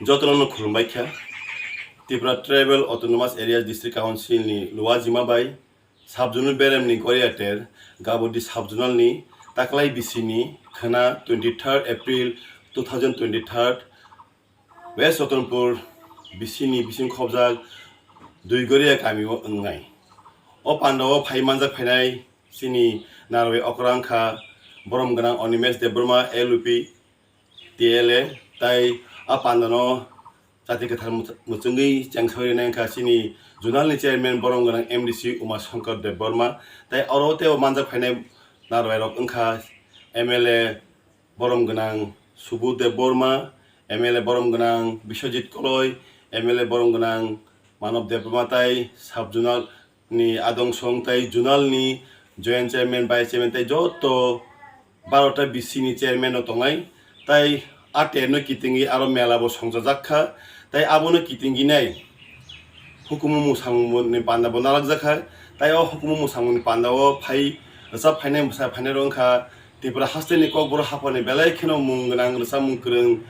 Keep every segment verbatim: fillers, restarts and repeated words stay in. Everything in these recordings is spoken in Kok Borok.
Jotono no khulumbai kha. Tripura Tribal Autonomous Areas District Council ni luajima bai Sub-Zonal Beremni Goriater Gabodi Sub-Zonal ni taklai bisini khwna twenty-third April two thousand twenty-third West Ratanpur bisini bising khobjak Duigoria kami o wngnai. O panda o phai manjak phainai chini narwi okra wngkha borom gwnang Animesh Debbarma L U P T L A, tai a pandano chati kwthar much-, muchungwi chengsawi rwnai wngkha chini zonal ni chairman borom gwnang M D C Uma Shankar Debbarma, tai oro tei o manjak phainai narwai rok wngkha M L A borom gwnang Subodh Debbarma, M L A borom gwnang Biswajit Koloi, M L A borom gwnang Manob Debbarma tai sub zonal ni adong song tai zonal ni joint chairman, vice chairman tai joto barota B C ni chairman no tongnai. Tai a ter no kitingwi aro mela bo songjajak kha. Tai abono kitingwi nai hukumu mwsamung ni panda bo nalak jakha. Tai o hukumu mwsamung ni panda o phai rwchap phainai bwsa phainai rok wngkha Tripura haste ni kokborok haphar ni belai kheno mung gwnang rwchapmung kwrwng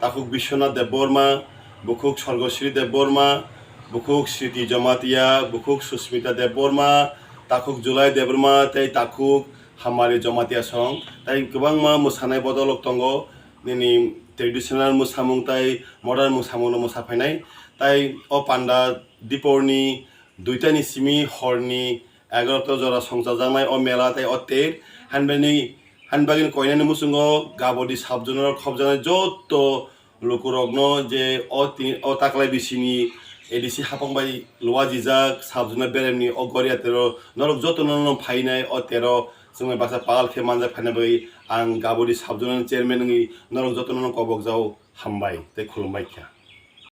takhuk Biswanath Debbarma, bukhuk Sorgosri Debbarma, bukhuk Sriti Jamatia, bukhuk Susmita Debbarma, takhuk Julai Debbarma tei takhuk Hamari Jamatia song. Tai kwbangma mwsanai bodolok tongo, nini traditional mwsamung tai modern mwsamung no mwsa phainai. Tai o panda diporni duitani simi horni egarota jora songchajaknai o mela tai o ter. Hanbani, hanbagini koinani muchungo Gabodi sub zonal khobjaknai joto lukurokno je o ti-, o taklai bisini A D C hapang bai luajijak sub zonal beremni o Goriatero norok jotono no phainai o tero chwngbai baksa pal khe manjak phaina bagwi ang Gabodi sub zonal chairman wngwi norok jotono no kobokjao hambai tei khulumbai kha.